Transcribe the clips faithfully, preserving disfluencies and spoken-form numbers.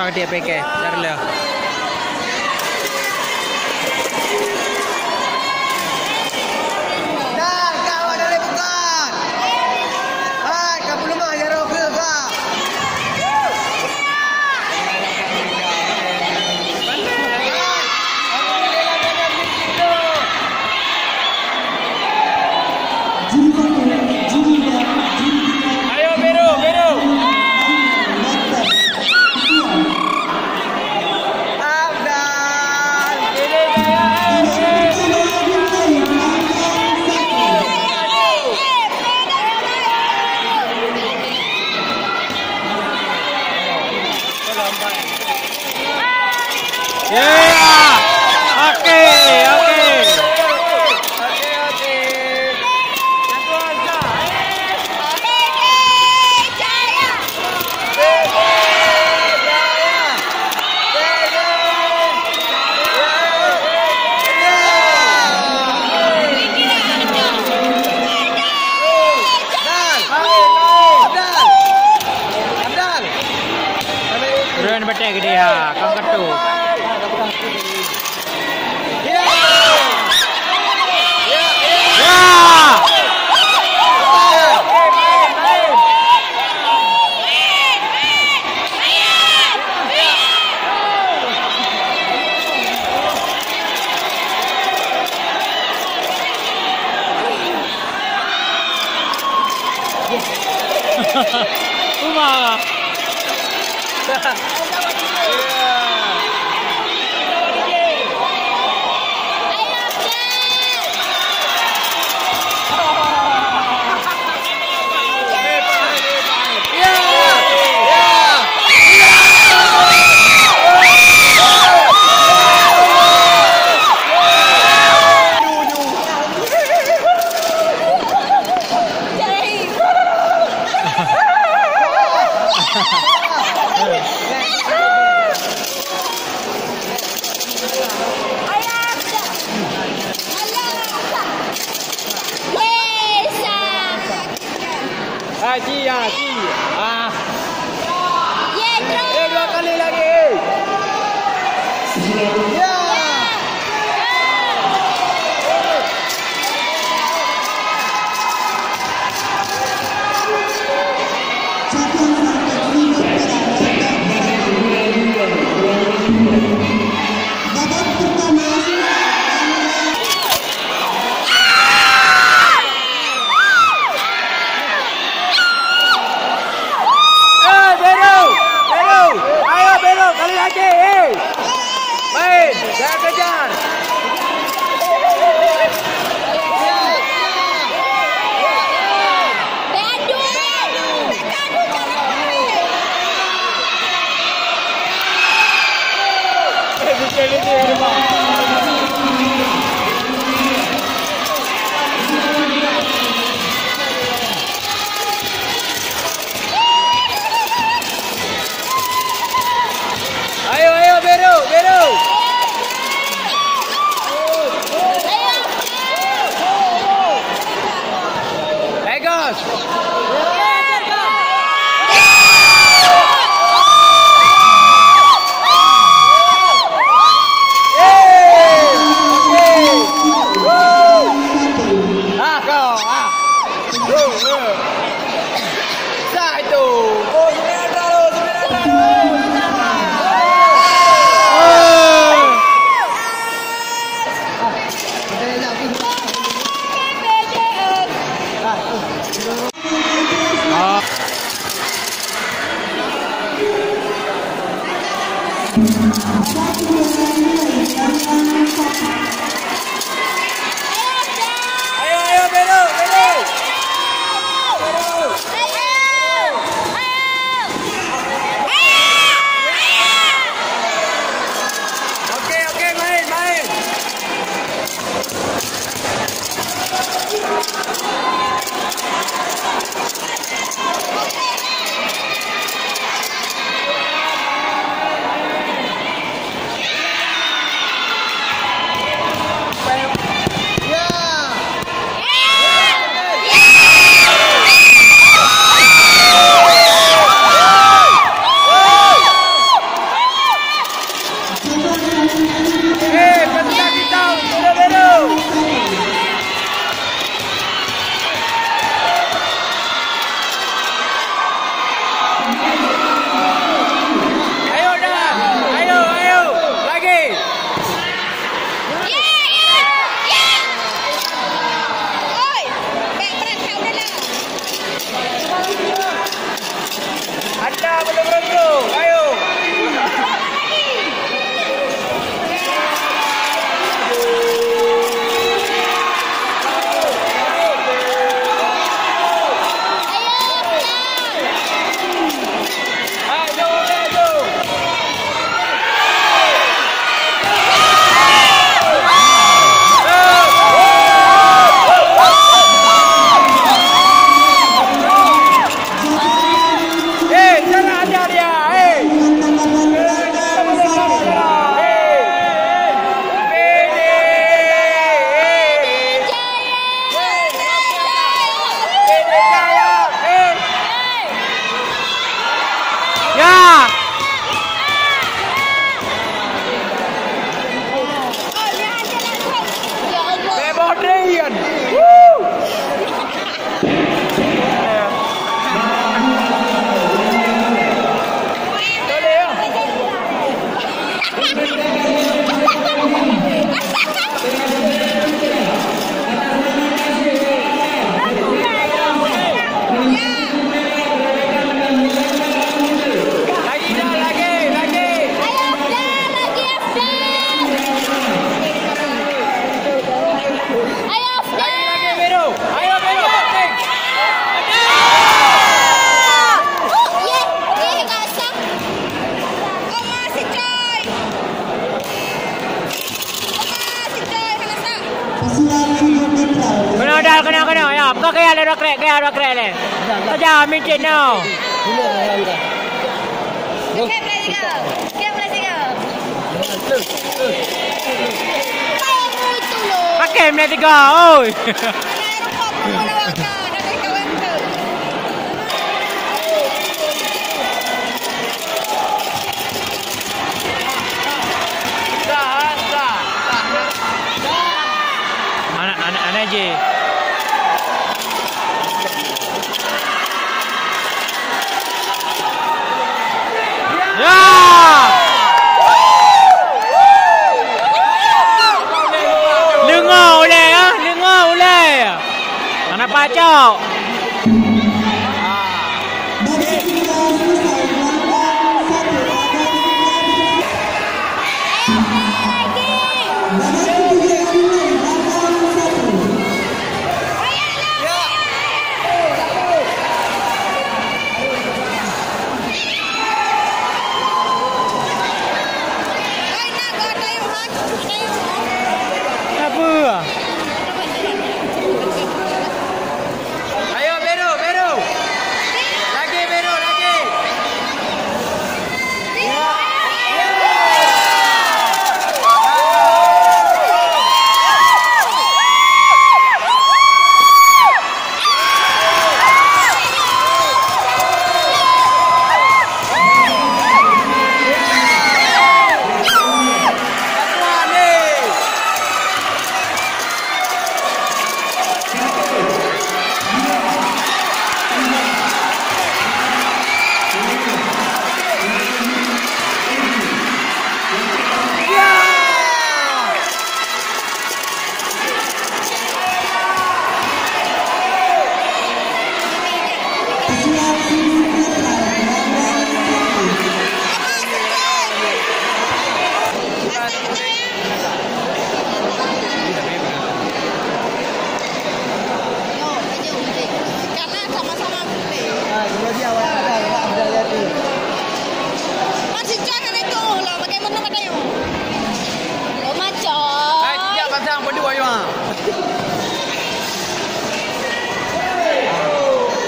Di P K, cari le. Dan ka awak dari bukan. Hai, ka peuleumah ya roh ke, Kak? Ayo, biru, biru. Ya. Oke, oke. Turun beutôi gede ha, kong ketu. Ya! Uma. Haji, haji. Ah. Ye, terus. Eh, dua kali lagi. Ya. Eh, Beru! Beru! Ayo, Beru, kali lagi, eh! Main, jangan kejar! Ayo, ayo, Beru, Beru. Bagus. Ah, kau, ah. Sah itu. Oh, sembilan ratus, sembilan ratus. Ayo, ayo, Beru, Beru. Oke, oke, main, main. Belum runtuh, ayo. Eh, cara ajar dia, eh. Ya. Bèk boh drien. Woo. Lagi dah, lagi, lagi. Ayo, Afdan, lagi, Afdan. Ayo, Afdan. Lagi, lagi, Biru. Ayo, Biru, penting. Oh, ye, ye, nggak usah. Oh, masih, coy. Keunoe dal, keunoe, keunoe, ya. Buka gaya le, dua krek, gaya dua krek le. Saja, mincit, no. Pakai menit tiga, oi. Anak, anak, anak je. Ya! Leungoe ulèe, ah, leungoe ulèe. Hana pacok. Apa? Ayo, Biru, Biru. Lagi, Biru, lagi. Masih jangan itu, lah, pakai menu kata yang. Lo macam. Hai, tidak pasang berdua, ya.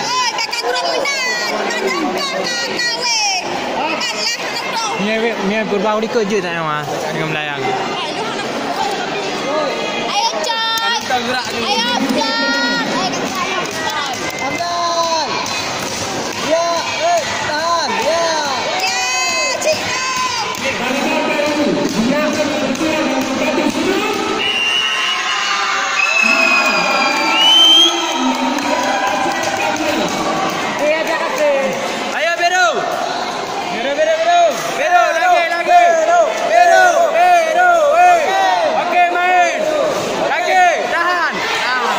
Oi, kakak gurau meunan, ada kakak kawin. Bukanlah anak dong. Nyan, nyan peurbau dikeue jeuet tak, Mak? Dengan melayang. Ayo, Cot. Ayo, Cot. Ayo, Cot. Abdal! Ya, eh, tahan, ya. Ya, cik. Ayo, Biru. Biru, Biru, Biru. Biru, lagi, lagi. Biru, Biru, eh. Oke, main. Lagi, tahan. Ah.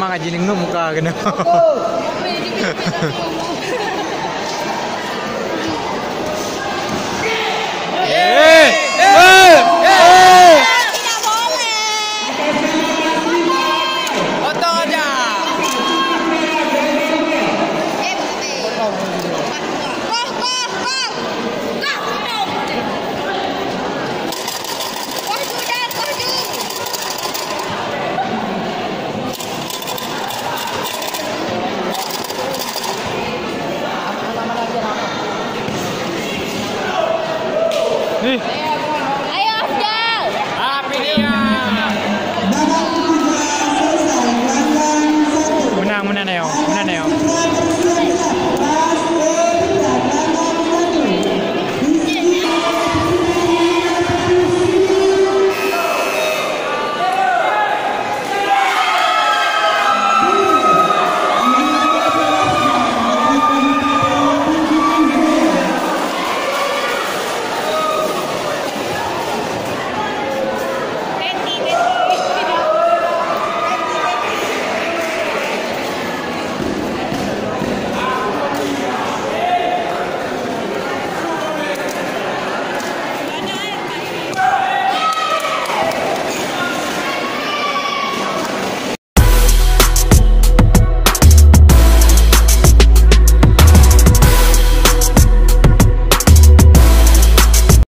Ngaji lingup muka kena. Eh, eh, eh. Potong aja. Nih. Ayo, Afdal. Menang, menang, ayo. Menang, ayo.